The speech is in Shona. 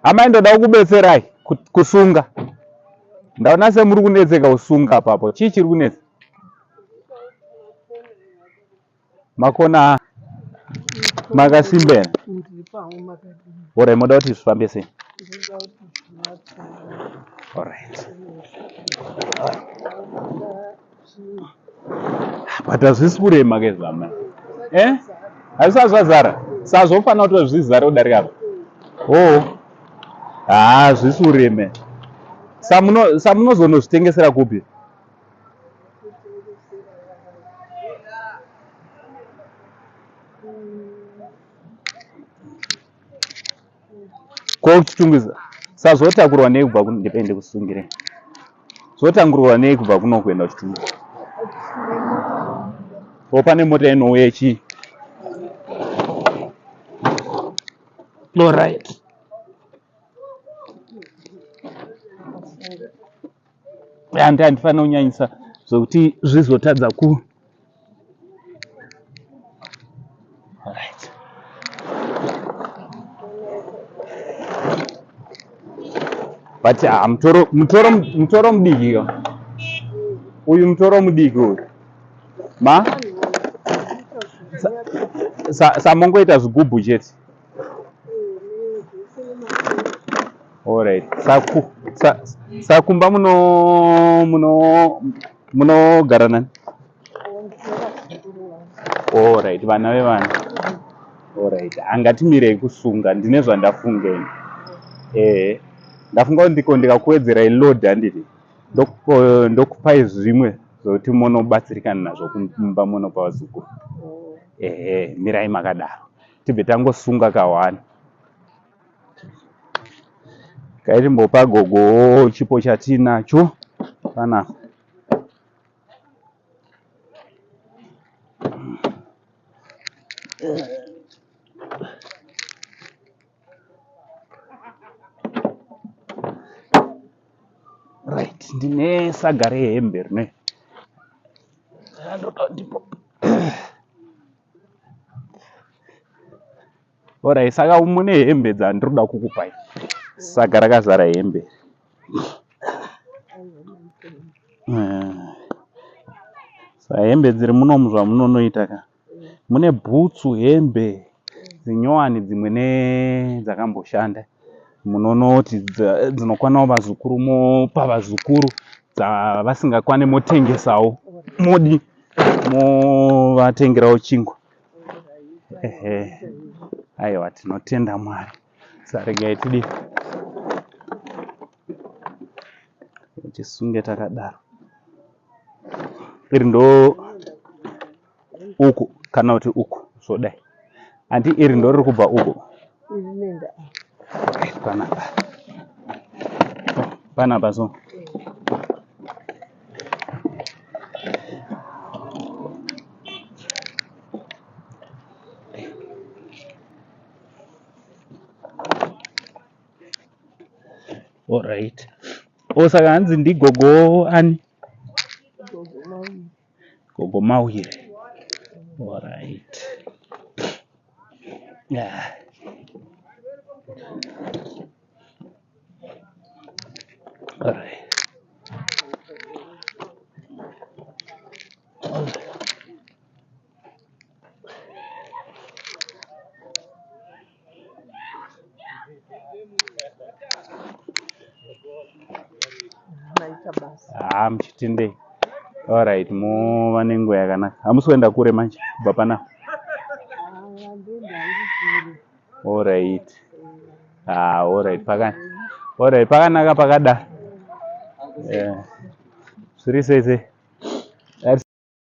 Amai ndoda kukubetserai kusunga. Ndaona semuri kunetseka kusunga apapo. Chii chiri kunetsa? Makona makasimba here? Orai moda kuti zvifambe sei? Alright. But hazvisi kurema ke zvamai. Eh? Hazvisati zvazara. Saka zvofanira kuti zvizare kudarika apa. Oh. Haa hazvisi kurema. Samuno samunozonozvitengesera kupi? Ko kuchitungwiza sa zvotakurwa nei kubva ndipei ndikusungire zvotangurwa nei kubva kuno kuenda kuchitungwiza o pane mota inouya ichi alright Handi handifanira kunyanyisa zvekuti zvizotadza ku Alright. But ah, mutoro mutoro mutoro mudiki ka. Uyu mutoro mudiki uyu. Ma? Sa, sa mongoita zvigubhu chete. Alright. Saku sa, sakumba muno muno munogara nani? Alright, vana vevana. Alright. Angatimirei kusunga ndine zvandafunga ini. Eh. Ndafunga kuti ndiko ndikakuwedzerai load handiti. Ndokupai zvimwe zvokuti monobatsirikana nazvo kumba munopa vazukuru. Ehe, mirai makadaro. Tibve tangosunga kahwani. Kaitimbopa gogo chipo chatinacho panapa. Right, ndine saga rehembe rine ndoda ndipo. Orai, saka mune hembe dzandiri kuda kukupai. Saga rakazara hembe. Eh. Sa hembe dziri munomu zvamunonoita ka. Mune bhutsu, hembe dzinyowani dzimwe nedzakamboshanda. Munonoti dzinokwanawo vazukuru mopa vazukuru dzavasingakwane motengesawo modi movatengerawo chingwa. Ehe. Aiwa tinotenda Mwari. Saregai tidii tisunge takadaro. Iri ndo uku kana kuti uku zvodai. Anti iri ndo riri kubva uku. Panapa. Panapa so. Alright. Oh, saka hanzi ndigogo ani? Gogo Mawire. Alright. Yeah. Alright. Haa muchitendei. Alright, mova nenguva yakanaka. Hamusi kuenda kure manje kubva panapa. Alright. Ah, alright, paka. Alright, pakanaka pakada. Yeah. Zviri sei sei?